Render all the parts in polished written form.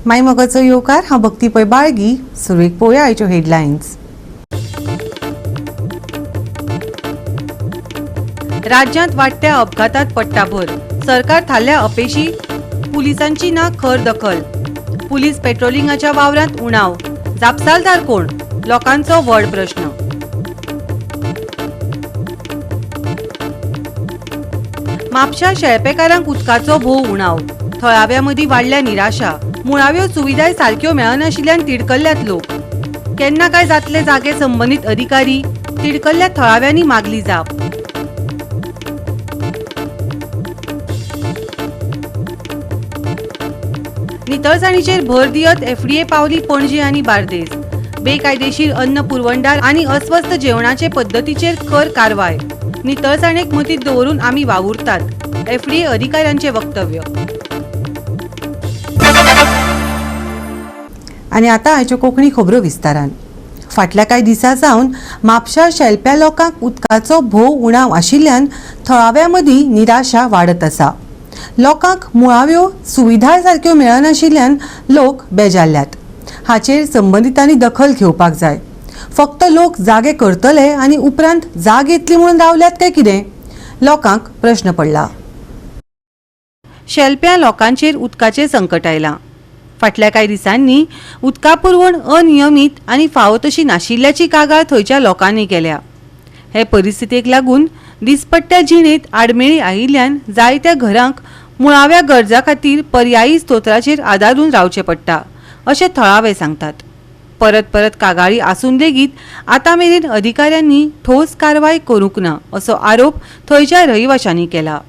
माय मोगाचो येवकार. हांव भक्ती पै बाळगी. सुरवेक पळोवया आयच्यो हेडलायन्स. राज्यांत वाडट्या अपघातात पडटा भर. सरकार थारल्या अपेशी. पुलिसांची ना खर दखल. पुलीस पेट्रोलिंगाच्या वावरांत उणाव. जापसालदार कोण? लोकांचो व्हड प्रश्न. म्हापशा शेळपेकारांक उदकाचो भोव उणाव. थळाव्या मदीं वाडल्या निराशा. मुळाव्यो सुविधाय सारक्यो मेळनाशिल्ल्यान तिडकल्ल्यात लोक. केन्ना काय जातले जागे संबंदीत अधिकारी? तिडकल्ल्या थळाव्यांनी मागली जाप. नितळसाणीचेर भर दियत एफडीए पावली पणजे आनी बार्देस. बेकायदेशीर अन्न पुरवणदार आनी अस्वस्थ जेवणाचे पद्दतीचेर खर कारवाय. नितळसाणेक मतींत दवरून आमी वावुरतात, एफडीए अधिकाऱ्यांचे वक्तव्य. आनी आतां आयच्यो कोंकणी खबरो विस्तारान. फाटल्या कांय दिसां सावन म्हापशा शेलप्या लोकांक उदकाचो भोव उणाव आशिल्ल्यान थळाव्या मदीं निराशा वाडत आसा. लोकांक मुळाव्यो सुविधाय सारक्यो मेळनाशिल्ल्यान लोक बेजारल्यात. हाचेर संबंदितांनी दखल घेवपाक जाय. फक्त लोक जागे करतले आनी उपरांत जाग येतली म्हणून रावल्यात काय कितें, लोकांक प्रश्न पडला. शेलप्या लोकांचेर उदकाचें संकट आयलां. फाटल्या कांय दिसांनी उदका पुरवण अनियमीत आनी फावो तशी नाशिल्ल्याची कागाळ थंयच्या लोकांनी केल्या. हे परिस्थितीक लागून दिसपट्ट्या जिणेंत आडमेळी आयिल्ल्यान जायत्या घरांक मुळाव्या गरजां खातीर पर्यायी स्त्रोताचेर आदारून रावचें पडटा, अशें थळावे सांगतात. परत परत कागाळी आसून लेगीत आतां मेरेन अधिकाऱ्यांनी ठोस कारवाय करूंक ना, असो आरोप थंयच्या रहिवाशांनी केला.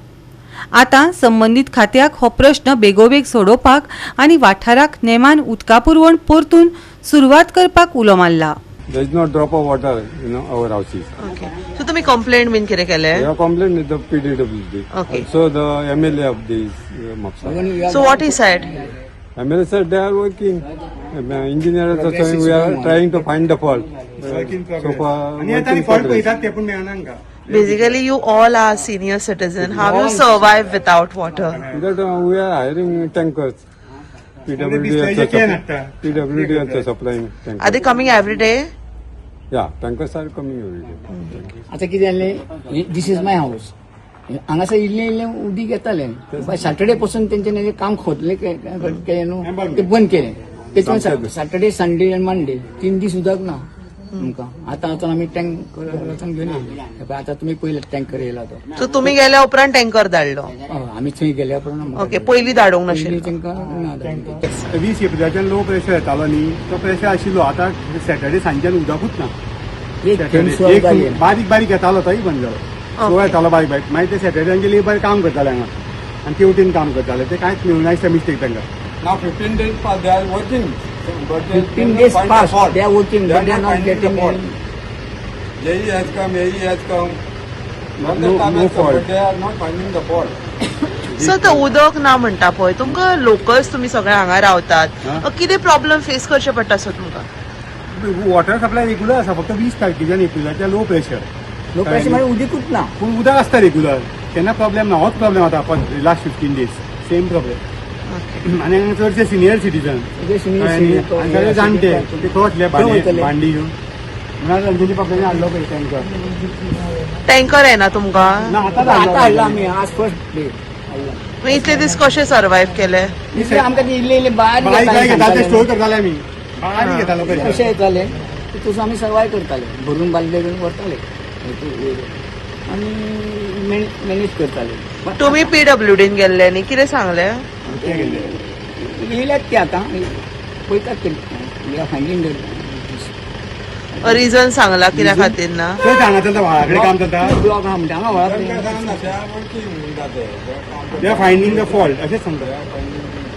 आतां संबंदीत खात्याक हो प्रश्न बेगोबेग सोडोवपाक आनी वाठाराक नेमान उदका पुरवण परतून सुरवात करपाक उलो मारला. There is no drop of water in our houses. Okay, so तुम्ही कंप्लेंट बीन कितें केलें? We have complained with the PWD. Also the MLA of this Mapsa. So what he said? MLA said they are working. Engineers are saying we are trying to find the fault. So far, आनी work आतां in fault progress. पळयतात ते, पूण मेळना हांकां. Basically, you all are senior citizen. How you survive without water? That we are hiring tankers. PWD बिसलेरीचे also, can हाडटा. PWD also supplying Are they tankers. Coming every day? Yeah, tankers are coming every day. आतां कितें जालें, this is my house. हांगासर इल्लें इल्लें उदीक येतालें. Saturday पासून तेंच्यानी काम खोदलें केलें न्हू, ते बंद केलें. तेच्या सॅटर्डे, संडे आनी मंडे 3 दीस उदक ना आमकां. आतां वचून आमी टँकर वचून घेवन येयले. हे पळय, आतां तुमी पयले टँकर येयला तो. सो तुम्ही गेल्या उपरांत टँकर धाडलो? हय, आमी थंय गेल्या उपरांत आमकां ओके, पयलीं धाडूंक पयलीं नाशिल्लो? तांकां ना धाडलें. 20 एप्रिलाच्यान लो प्रेशर येतालो न्ही, तो प्रेशर आशिल्लो. आतां सॅटर्डे सांजच्यान उदकूच ना. एक थेंब सुद्दां एक उदक येना. बारीक बारीक येतालो, तोय बंद जालो. स्लो येतालो बारीक बारीक. मागीर ते सॅटर्डे तांचे लेबर काम करताले हांगा आनी ते वटेन काम करताले, ते कांयच मेळूंक ना, मिस्टेक तांकां. Now 15 days past, they are working. But they 15 cannot days find the past, fault. They are working, They are but they are not finding the getting fault. any. JE has come, AE has come. All the No- staff no has come, fault. but they are not finding the fault. So ते उदक ना म्हणटा पळय, तुमकां locals, तुमी सगळे हांगा रावतात, कितें प्रॉब्लम फेस करचे पडटा सो तुमकां? वॉटर सप्लाय रेगुलर आसा, फक्त 20 तारखेच्यान एप्रिलाच्या लो प्रेशर. लो प्रेशर म्हणजे उदीकूच ना. पूण उदक आसता रेगुलर, केन्ना प्रॉब्लेम ना. होच प्रॉब्लेम आतां last 15 days same problem. आनी हांगा चडशे सिनियर सिटीजन सगळे senior आनी citizen. आनी सगळे जाणटे, ते खंय वतले? खंय वयतले? भांडी घेवन म्हणून तांच्यांनी प्रॉब्लेम हाडलो पळय टँकर. टँकर येना तुमकां? ना, आतां आतां हाडलो आमी, आज फर्स्ट डे हाडला. मागीर इतले दीस कशे सर्वायव केले? इतले आमकां ते इल्ले इल्ले बारीक बारीक बारीक येता, ते येताले. स्टोर करताले आमी, बारीक येतालो कशे प्रेशर. येताले तितून आमी सर्वाय करताले, भरून बालदे घेवन व्हरताले आनी मॅनेज करताले. पण तुम्ही पीडब्ल्यूडीन गेल्ले न्ही, कितें सांगलें? येयल्यात ते, आतां पळयतात ते, फायंडींग. रिझन सांगला कित्या खातीर ना? थंय हांगा चलता, व्हाळा कडेन काम चलता. ब्लॉक आहा म्हणटा हांगा व्हाळा कडेन. They are working म्हणटा ते. They are they are finding the fault अशेंच सांगता. They are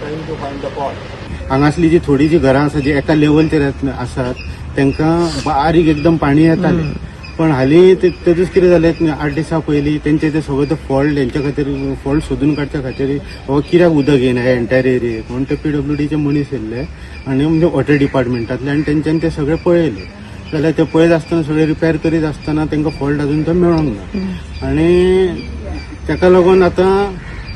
trying to find the fault. हांगासली जी थोडी जी घरां आसा, जी एका लेवलचेर आसात, तांकां बारीक एकदम पाणी येतालें. पण हालीं तेजूच कितें जालें, 8 दिसां पयलीं तेंचे ते सगळे ते फॉल्ट, हेंच्या खातीर फॉल्ट सोदून काडच्या खातीर, हो कित्याक उदक येयना हे एंटायर एरियेक म्हणून ते पीडब्ल्यूडीचे मनीस येयल्ले आनी म्हणजे वॉटर डिपार्टमेंटांतले, आनी तेंच्यांनी ते सगळे पळयले. जाल्यार ते पळयत आसतना, सगळे रिपेर करीत आसतना तांकां फॉल्ट अजून तो मेळोंक ना आनी ताका लागून आतां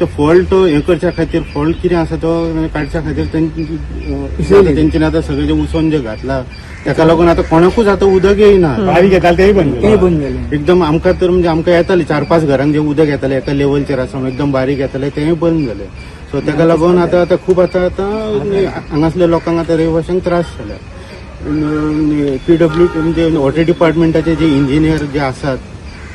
तो फॉल्ट हें करच्या खातीर फॉल्ट कितें आसा तो काडच्या खातीर तेंच्यानी आतां सगळें जें उसोन जें घातलां ताका लागून आतां कोणाकूच आतां उदक येयना. बारीक येताले तेय बंद तेय जाले. बंद जालें. एकदम आमकां तर म्हणजे आमकां येताले 4-5 घरांक जे उदक येतालें एका लेवलचेर आसा म्हणून एकदम बारीक येतालें तेंय बंद जालें. सो ताका लागून आतां आतां खूब आतां आतां हांगासल्या लोकांक आतां रहिवाशांक त्रास जाल्या. पीडब्ल्यू म्हणजे वॉटर डिपार्टमेंटाचे जे इंजिनियर जे आसात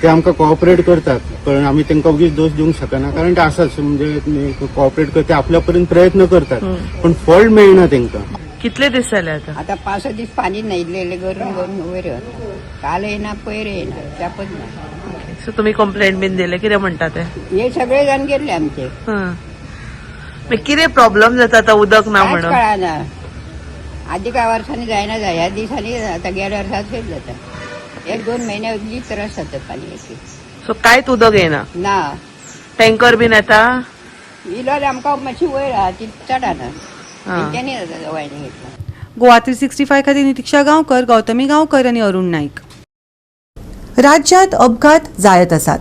ते आमकां कॉपरेट करतात, पण आमी तांकां ओगीच दोश दिवंक शकना कारण ते आसात म्हणजे कॉपरेट करते आपल्या पर्यंत प्रयत्न करतात पण फॉल्ट मेळना तांकां. कितले दीस जाले आतां? आता 5 दीस पाणी नाही इल्लें गरून गरून वयर वता. काल येना पयर येना त्यापच ना. सो तुम्ही कंप्लेंट बीन दिले कितें म्हणटा ते? हे सगळे जाण गेल्ले आमचे. मागीर कितें प्रॉब्लम जाता आतां उदक ना कांयच म्हणून? कळना. आदी काय वर्सांनी जायना जाय, ह्या दिसांनी आता गेल्या वर्सात फेल जाता. 1-2 महिने इतली त्रास जाता पाणयाचे. सो कांयच उदक येना? ना. टँकर बीन येता? इलो जाल्यार आमकां मातशी वयर आहा ती चड आहा तेंच्यांनी वायनी घेतला. गोवा 365 खातीर नितिक्षा गांवकर, गौतमी गांवकर आनी अरुण नाईक. राज्यांत अपघात जायत आसात.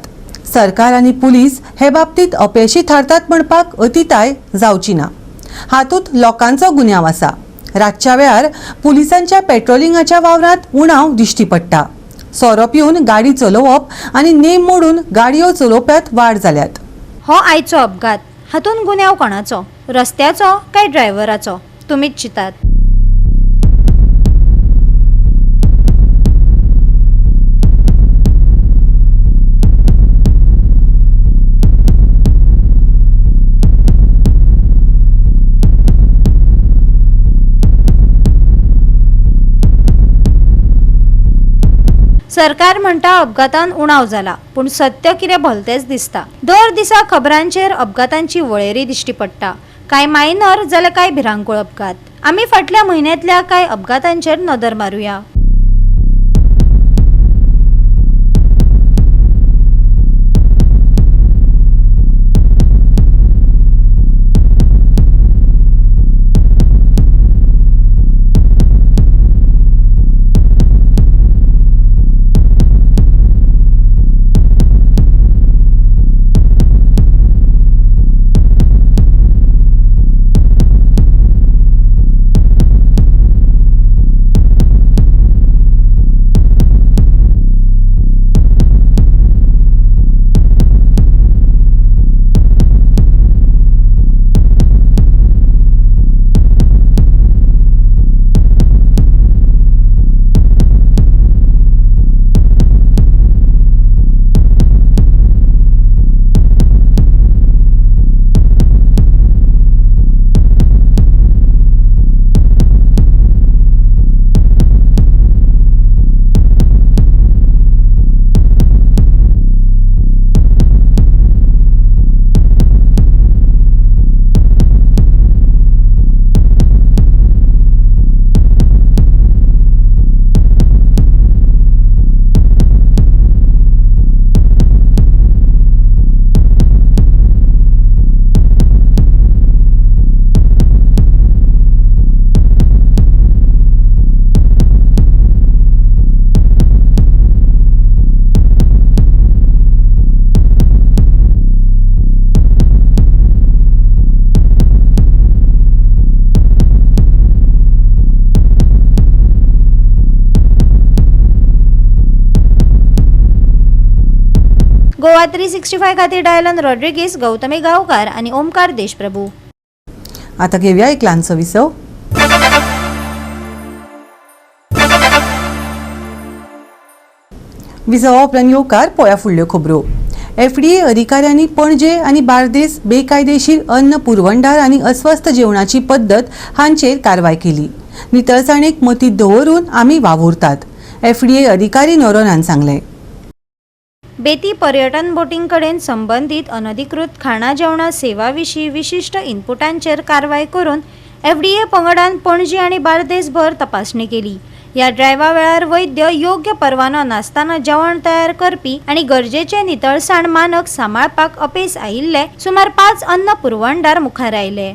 सरकार आनी पुलीस हे बाबतीत अपेशी थारतात म्हणपाक अतिताय जावची ना. हातूंत लोकांचो गुन्यांव आसा. रातच्या वेळार पुलिसांच्या पेट्रोलिंगाच्या वावरांत उणाव दिश्टी पडटा. सोरो पिवन गाडी चलोवप आनी नेम मोडून गाडयो चलोवप्यांत वाड जाल्यात. हो आयचो अपघात हातूंत गुन्यांव कोणाचो, रस्त्याचो काय ड्रायव्हराचो, तुमीच चिंतात. सरकार म्हणटा अपघातान उणाव जाला, पूण सत्य कितें भलतेंच दिसता. दर दिसा खबरांचेर अपघातांची वळेरी दिश्टी पडटा. कांय मायनर जाल्यार कांय भिरांकूळ अपघात. आमी फाटल्या म्हयन्यांतल्या कांय अपघातांचेर नदर मारुया. गोवा 365 खातीर डायलन रॉड्रिगीस, गौतमी गांवकार आनी ओमकार देशप्रभू. आता घेऊया एक ल्हानसो विसव. विसवा उपरांत येवकार पळोवया फुडल्यो खबरो. एफडीए अधिकाऱ्यांनी पणजे आनी बार्देस बेकायदेशीर अन्न पुरवणदार आनी अस्वस्थ जेवणाची पद्दत हांचेर कारवाय केली. नितळसाणेक मतींत दवरून आमी वावुरतात, एफडीए अधिकारी नोरोनान सांगलें. बेती पर्यटन बोटीं कडेन संबंदीत अनधिकृत खाणा जेवणा सेवा विशीं विशिश्ट इनपुटांचेर कारवाय करून एफडीए पंगडान पणजी आनी बार्देसभर तपासणी केली. ह्या ड्रायव्हा वेळार वैद्य योग्य परवानो नासतना जेवण तयार करपी आनी गरजेचे नितळसाण मानक सांबाळपाक अपेस आयिल्ले सुमार 5 अन्न पुरवणदार मुखार आयले.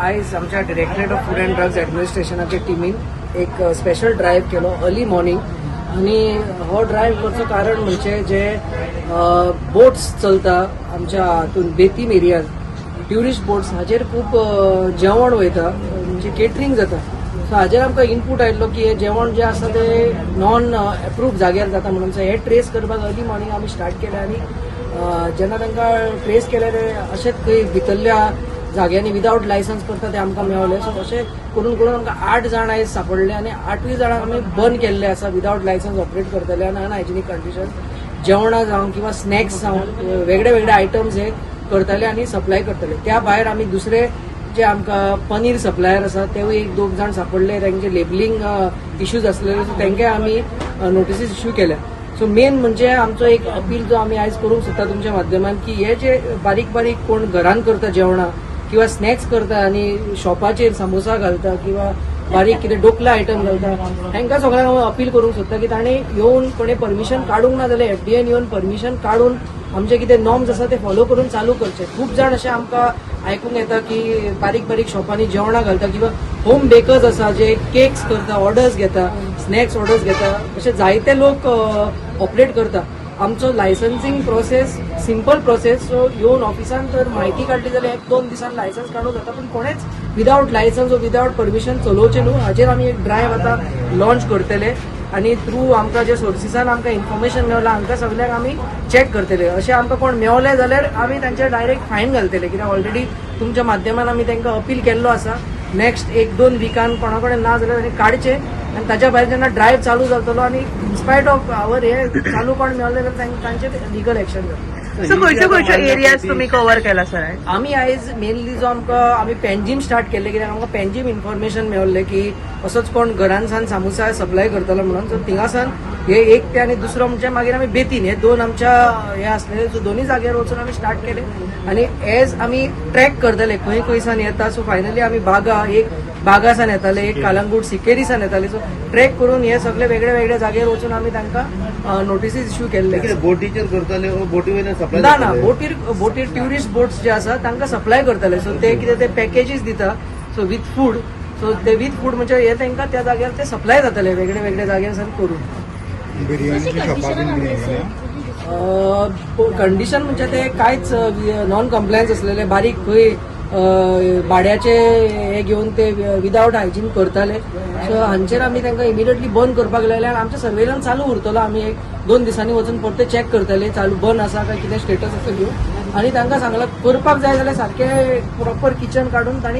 आयज आमच्या Directorate of Food and Drugs ॲडमिनिस्ट्रेशनाच्या टिमीन एक स्पेशल ड्रायव्ह केलो अर्ली मॉर्निंग आनी हो ड्रायव्ह करचो कारण म्हणजे जे बोट्स चलता आमच्या हातून बेतीम एरियान ट्युरिस्ट बोट्स हाजेर खूब जेवण वयता, म्हणजे केटरींग जाता. सो हाजेर आमकां इनपूट आयिल्लो की हें जेवण जें आसा तें नॉन एप्रूव्ड जाग्यार जाता म्हणून. सो हें ट्रेस करपाक अर्ली मॉर्निंग आमी स्टार्ट केलें आनी जेन्ना तांकां ट्रेस केलें ते अशेंच खंय भितरल्या जाग्यांनी विदावट लायसन्स करता ते आमकां मेवले. सो अशें करून करून आमकां 8 जाण आयज सापडले आनी 8ूय जाणांक आमी बंद केल्ले आसा विदावट लायसन्स ऑपरेट करतले आनी अनहायजिनीक कंडिशन जेवणां जावं किंवा स्नॅक्स जावं वेगळे वेगळे आयटम्स हे करताले आनी सप्लाय करताले. त्या भायर आमी दुसरे जे आमकां पनीर सप्लायर आसा तेवूय एक दोग जाण सापडले, तांचे लेबलिंग इश्यूज आसलेले, सो तांकां आमी नोटिसीस इश्यू केल्या. सो मेन म्हणजे आमचो एक अपील जो आमी आयज करूंक सोदता तुमच्या माध्यमान की हे जे बारीक बारीक कोण घरान करता जेवणां किंवा स्नॅक्स करता आनी शॉपाचेर समोसा घालता किंवा बारीक कितें डोकला आयटम घालता, तांकां सगळ्यांक हांव अपील करूंक सोदता की ताणें येवन कोणें परमिशन काडूंक ना जाल्यार एफडीएन येवन परमिशन काडून आमचे कितें नॉर्म्स आसा ते फॉलो करून चालू करचे. खूब जाण अशें आमकां आयकूंक येता की बारीक बारीक शॉपांनी जेवणां घालता किंवा होम बेकर्स आसा जे केक्स करता, ऑर्डर्स घेता, स्नॅक्स ऑर्डर्स घेता, अशे जायते लोक ऑपरेट करता. आमचो licensing process simple process, so येवन ऑफिसान तर म्हायती काडली जाल्यार 1-2 दिसान लायसन्स काडूंक जाता, पूण कोणेच विदावट लायसन्स वो विदावट परमिशन चलोवचें न्हू हाजेर आमी एक ड्रायव्ह आतां लॉन्च करतले आनी थ्रू आमकां जे सोर्सिसान आमकां इन्फॉर्मेशन मेवला हांकां सगल्यांक आमी चॅक करतले. अशें आमकां कोण मेवले जाल्यार आमी तांचेर डायरेक्ट फायन घालतले, कित्याक ऑलरेडी तुमच्या माध्यमान आमी तांकां अपील केल्लो आसा. नेक्स्ट 1-2 विकान कोणा कडेन ना जाल्यार तांणी काडचें आनी ताच्या भायर जेन्ना ड्रायव्ह चालू जातलो आनी इनस्पायट ऑफ our हे चालू कोण मेवले जाल्यार तांचेर लिगल एक्शन जातलें. सो खंयच्यो खंयच्यो एरियाज तुमी कवर केला सर? आमी आयज मेनली जो आमकां आमी पेंजीम स्टार्ट केल्ले, कित्याक आमकां पेंजीम इन्फॉर्मेशन मेवल्लें की असोच कोण घरान सामोसा सप्लाय करतलो म्हणून. सो थिंगासान हे एक ते आनी दुसरो म्हणजे मागीर आमी बेतीन हे दोन आमच्या हे आसलेले, सो दोनूय जाग्यार वचून आमी स्टार्ट केले आनी एज आमी ट्रॅक करतले खंय खंयसान येता. सो फायनली आमी बागा एक बागासान येताले, एक कालंगूट सिकेरीसान येताले, सो ट्रॅक करून हे सगळे वेगळे वेगळे जाग्यार वचून आमी तांकां नोटिसीस इश्यू केल्ले. बोटीचेर करताले, बोटी वयल्यान सप्लाय? ना ना, बोटीर ट्युरिस्ट बोट्स जे आसा तांकां सप्लाय करतले. सो ते कितें ते पॅकेजीस दिता, सो विथ फूड, सो ते विथ फूड म्हणजे हे तांकां त्या जाग्यार ते सप्लाय जातले वेगळे वेगळे जाग्यार सावन करून. कंडिशन म्हणजे ते कांयच नॉन कंप्लायन्स आसलेले, बारीक खंय भाड्याचे हे घेवन ते विदावट हायजीन करताले. सो हांचेर आमी तांकां इमिडिएटली बंद करपाक लायले आनी आमचें सर्वेलन्स चालू उरतलो. आमी 1-2 दिसांनी वचून परते चॅक करतले चालू बंद आसा काय कितें स्टेटस आसा घेवन, आनी तांकां सांगलां करपाक जाय जाल्यार सारकें प्रॉपर किचन काडून तांणी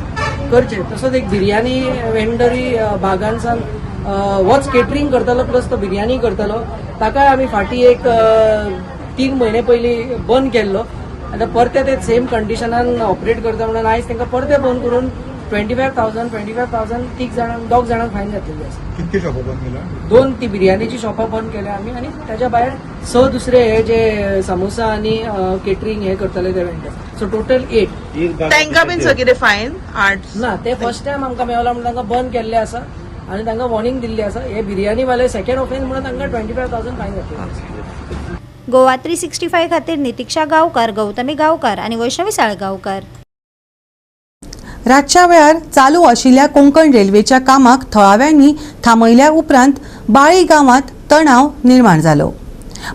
करचें. तसोच एक बिरयानी वेंडरी बागानसान होच केटरींग करतालो प्लस तो बिरयानी करतालो, ताकाय आमी फाटीं एक 3 म्हयने पयलीं बंद केल्लो. आतां परते ते सेम कंडिशनान ऑपरेट करता म्हणून आयज तांकां परते बंद करून 25,000 3 जाणांक 2 जाणांक फायन घातलेली आसा. कितके शॉपां बंद केला? 2 ती बिरयानीची शॉपां बंद केल्या आमी आनी ताच्या भायर 6 दुसरे हे जे समोसा आनी केटरींग हे करताले ते वेंडर, सो टोटल 8. तांकां बीन सो कितें फायन 8? ना, ते फर्स्ट टायम आमकां मेवला म्हणून तांकां बंद केल्ले आसा आनी तांकां वॉर्निंग दिल्ली आसा. हे बिरयानी वाले सेकंड ऑफेन्स म्हणून तांकां 25,000 फायन घातलेली. गोवा 365 खातीर नितिक्षा गांवकार, गौतमी गांवकार आनी वैष्णवी साळगांवकार. रातच्या वेळार चालू आशिल्ल्या कोंकण रेल्वेच्या कामाक थळाव्यांनी थांबयल्या उपरांत बाळी गांवांत तणाव निर्माण जालो.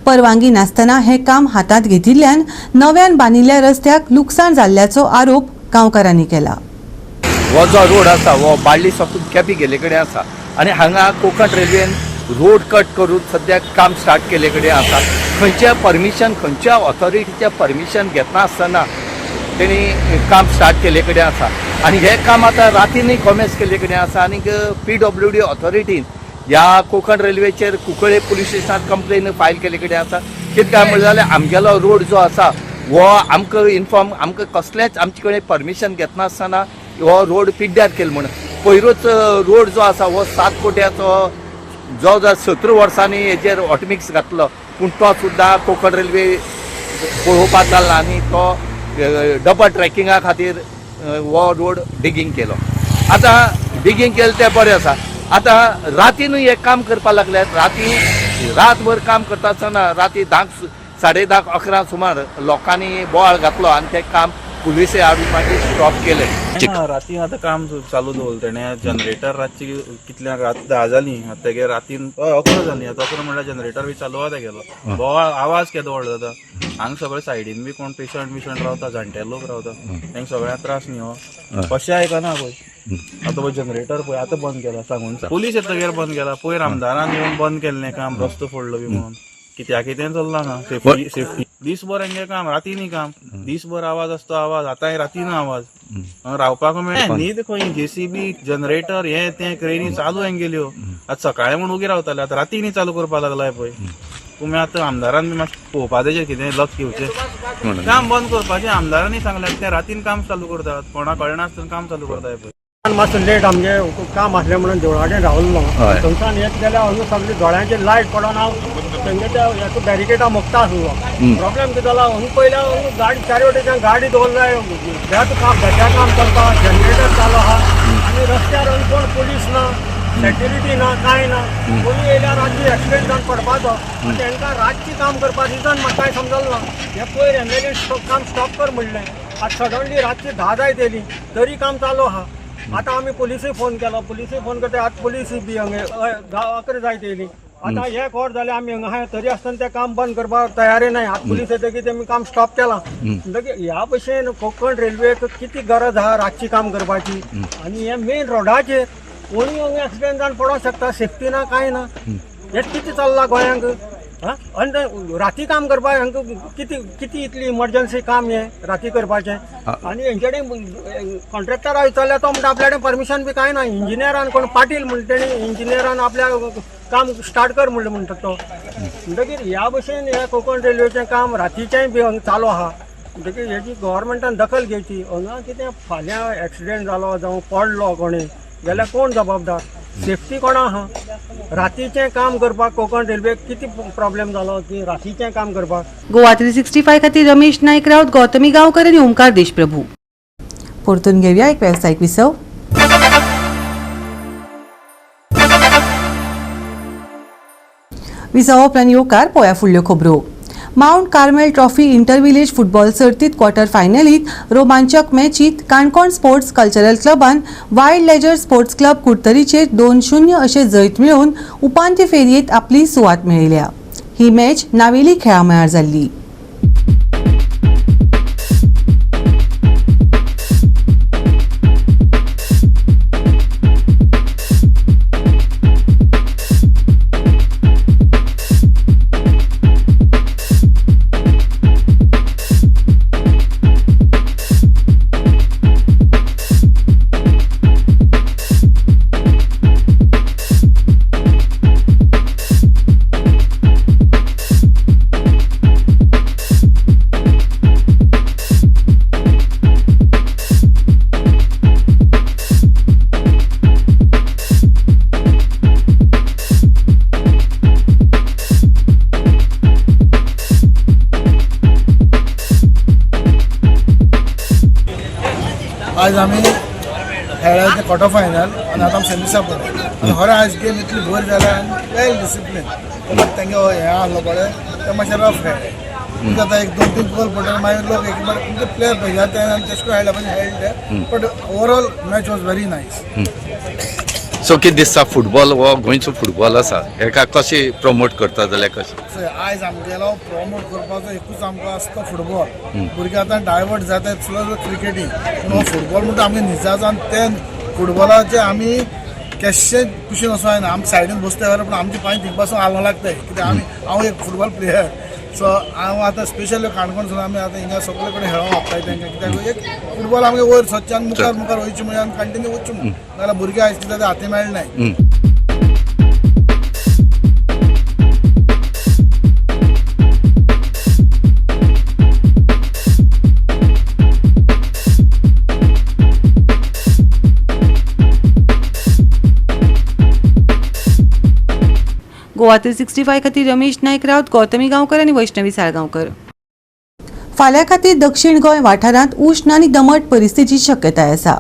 परवानगी नासतना हें काम हातांत घेतिल्ल्यान नव्यान बांदिल्ल्या रस्त्याक लुकसाण जाल्ल्याचो आरोप गांवकारांनी केला. हो जो रोड आसा हो बाळ्ळी साकून केपी गेल्ले कडेन आसा आनी हांगा कोंकण रेल्वेन रोड कट करून सद्याक काम स्टार्ट केल्ले कडेन आसा. खंयच्या परमिशन, खंयच्या ऑथॉरिटीचें परमिशन घेतना आसतना तेणी काम स्टार्ट केल्ले कडेन आसा आनी हें काम आतां रातीनूय कॉमेस केल्ले कडेन आसा. आनीक पीडब्ल्यूडी ऑथॉरिटीन ह्या कोंकण रेल्वेचेर कुंकळे पुलीस स्टेशनात कंप्लेन फायल केल्ले कडेन आसा. कितें काय म्हणलें जाल्यार आमगेलो रोड जो आसा हो आमकां इन्फॉर्म आमकां कसलेंच आमचे कडेन परमिशन घेतना आसतना हो रोड पिड्ड्यार केलो म्हण. पयरूच रोड जो आसा हो 7 कोट्याचो जो जो 17 वर्सांनी हेजेर हॉटमिक्स घातलो, पूण तो सुद्दां कोंकण रेल्वे पळोवपाक जालना आनी तो डबल ट्रॅकिंगा खातीर हो रोड डिगींग केलो. आतां डिगींग केलें तें बरें आसा. आतां रातीनूय हें काम करपाक लागल्यात. राती रातभर काम करता आसतना राती 10, 10:30, 11 सुमार लोकांनी बोवाळ घातलो आनी तें काम पुलिसे हाडून मागीर स्टॉप केलें. ना, रातीन आतां काम चालू दवरलें तेणें. जनरेटर रातची कितल्यांक, रात 10 जालीं आतां तेगे, रातीन 11 जालीं आतां. 11 म्हणल्यार जनरेटर बी चालू आहा तेगेलो. बोवाळ, आवाज केदो व्हडलो जाता हांगा. सगळे सायडीन बी कोण पेशंट बिशंट रावता, जाणटे लोक रावता, तांकां सगळ्यांक त्रास न्ही हो. कशें आयकना पळय. आतां पळय जनरेटर पळय आतां बंद केला सांगून. पुलीस येतगीर बंद केला. पयर आमदारान येवन बंद केल्लें काम, रस्तो फोडलो बी म्हणून. कित्या कितें चल्लां हांगा. सेफ्टी सेफ्टी दीसभर हेंगे काम, रातीनी काम, दीसभर आवाज आसतो आवाज. आतां रातीन आवाज. हांगा रावपाक मेळना, न्हीद खंय. जेसीबी, जनरेटर, हे ते क्रेनी चालू हेंगेल्यो. आतां सकाळी म्हूण उगी रावताले, आतां रातीनी चालू करपाक लागलाय पळय तुमी. आतां आमदारान बी मातशें पळोवपा तेजेर कितें लक्ष घेवचें. काम बंद करपाचें आमदारांनी सांगलें. ते रातीन काम चालू करतात, कोणाक कळनासतना काम चालू करताय पळय. मातसो लेट आमगे काम आसलें म्हणून देवळा कडेन रावल्लो. थंयसान येत जाल्यार अजून सगळी दोळ्यांची लायट पडोन हांव तेंगे त्या हेका बॅरिकेडा मोगता आसलो. प्रॉब्लेम कितें जाला, हांगा पयल्या हांगा गाडी चारी वटेच्यान गाडी दवरलाय. बेत काम, बेट्या काम चलता, जनरेटर चालू आहा आनी रस्त्यार हांगा कोण पुलीस ना, सेक्युरिटी ना, कांय ना. कोणी येयल्यार रातची एक्सिडेंट जावन पडपाचो. तांकां रातची काम करपा रिजन म्हाका कांय समजलें ना. हे पयर एमएलए काम स्टॉप कर म्हणलें, आतां सडनली रातची 10 जायत येयली तरी काम चालू आहा. आतां आमी पुलिसूय फोन केलो, पुलिसूय फोन करता. आतां पुलीस बी हांगा 10, 11 जायत येयली. आतां एक वर जालें आमी हांगा आहाय, तरी आसतना तें काम बंद करपाक तयारी नाय. आतां पुलीस येतकीर तेमी काम स्टॉप केलां. म्हणटकीर ह्या भशेन कोंकण रेल्वेक कितें गरज आहा रातची काम करपाची? आनी हे मेन रोडाचेर कोणूय हांगा एक्सिडेंट जावन पडोंक शकता. सेफ्टी ना, कांय ना. हें कितें चल्लां गोंयांक? आं, आनी ते राती काम करपाक हांकां कितें कितें इतली इमर्जन्सी काम हें राती करपाचें? आनी हेंचे कडेन कॉन्ट्रॅक्टरा विचारल्यार तो म्हणटा आपल्या कडेन परमिशन बी कांय ना. इंजिनियरान कोण पाटील म्हणटा, तेणी इंजिनियरान आपल्या काम स्टार्ट कर म्हणलें म्हणटा तो. म्हणटकीर ह्या भशेन हें कोंकण रेल्वेचें काम रातीचेंय बी हांगा चालू आहा. म्हणटकीर हेजी गव्हर्मेंटान दखल घेवची. हांगा कितें फाल्यां एक्सिडेंट जालो जावं पडलो कोणी जाल्यार कोण जबाबदार? सेफ्टी कोणा आहा? रातीचें काम करपाक कोंकण रेल्वेक कितें प्रॉब्लेम जालो की रातीचें काम करपाक? गोवा 365 खातीर रमेश नायक राऊत, गौतमी गांवकर आनी ओमकार देशप्रभू. परतून घेवया एक वेवसायीक विसव. विसवा उपरांत येवकार. पळोवया फुडल्यो खबरो. Mount Carmel trophy inter village football सर्तीत क्वॉर्टर फायनलीत रोमांचक मॅचीत काणकोण स्पोर्ट्स कल्चरल क्लबान वायल्ड लेजर स्पोर्ट्स क्लब कुडतरीचेर 2-0 अशें जैत मेळोवन उपांत्य फेरयेंत आपली सुवात मेळयल्या. ही मॅच नावेली खेळा मळार जाल्ली. आज आमी खेळ्ळे ते क्वॉर्टर फायनल आनी आतां आमी सेमिसा पळयता. आनी खरें आयज गेम इतली बरी जाल्या आनी वेल डिसिप्लीन. तेंगे हें आहलो पळय, ते मातशें रफ खेळ्ळे. म्हणजे आतां एक दोन तीन गोल पडले, मागीर लोक एक म्हणजे प्लेयर पळय ते आनी तेश करून खेळ्ळे पळय खेळ्ळे, but overall match was very nice. So कितें दिसता, फुटबॉल हो गोंयचो फुटबॉल आसा, हेका कशें प्रमोट करता जाल्यार कशें? आयज आमगेलो प्रमोट करपाचो एकूच आमकां आसता फुटबॉल. भुरगे आतां डायवर्ट जातात स्लो क्रिकेटी, पूण हो फुटबॉल म्हणटा आमगे निजाचो आनी ते फुटबॉलाचे आमी केश्शे कुशीन वचूं जायना. आमी सायडीन बसता खरें, पूण आमचे पांय थिंग पासून हालोवंक लागताय. कित्याक आमी हांव एक फुटबॉल प्लेयर. सो हांव आतां स्पेशली काणकोणसून आमी आतां हिंगा सगळे कडेन खेळोंक वापराय तांकां. कित्याक एक फुटबॉल आमगे वयर सरचें आनी मुखार मुखार वयचें म्हणून आमी कंटिन्यू वचचें म्हणून, नाजाल्यार भुरगे आयज कितें हाती मेळनाय. गोवा 365 खातीर रमेश नायक राऊत, गौतमी गांवकर आनी वैष्णवी साळगांवकर. फाल्यां खातीर दक्षिण गोंय वाठारांत उश्ण आनी दमट परिस्थितीची शक्यताय आसा.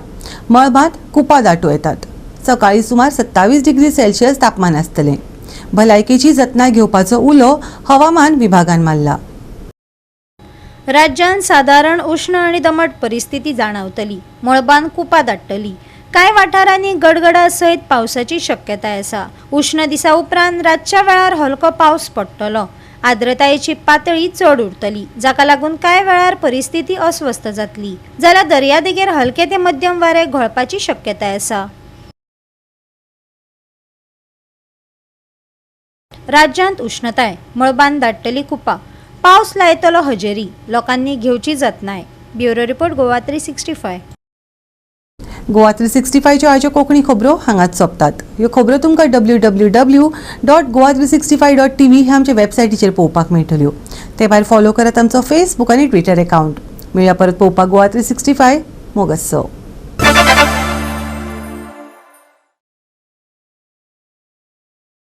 मळबांत कुपां दाटूं येतात. सकाळीं सुमार 27 डिग्री सेल्सियस तापमान आसतलें. भलायकेची जतनाय घेवपाचो उलो हवामान विभागान मारला. राज्यांत सादारण उश्ण आनी दमट परिस्थिती जाणवतली. मळबान कुपां दाट्टली. कांय वाठारांनी गडगडा सयत पावसाची शक्यताय आसा. उश्ण दिसा उपरांत रातच्या वेळार हलको पावस पडटलो. आर्द्रतायेची पातळी चड उरतली, जाका लागून कांय वेळार परिस्थिती अस्वस्थ जातली. जाल्यार दर्यादेगेर हलके ते मध्यम वारे घोळपाची शक्यताय आसा. राज्यांत उश्णताय, मळबान दाट्टली कुपां, पावस लायतलो हजेरी, लोकांनी घेवची जतनाय. Bureau report, Goa 365. Goa 365च्यो आयच्यो कोंकणी खबरो हांगाच सोंपतात. ह्यो खबरो तुमकां www.goa365.tv ह्या आमच्या वेबसायटीचेर पळोवपाक मेळटल्यो. ते भायर फॉलो करात आमचो फेसबूक आनी ट्विटर एकावंट. मेळया परत पळोवपाक गोवा 365. मोगासो.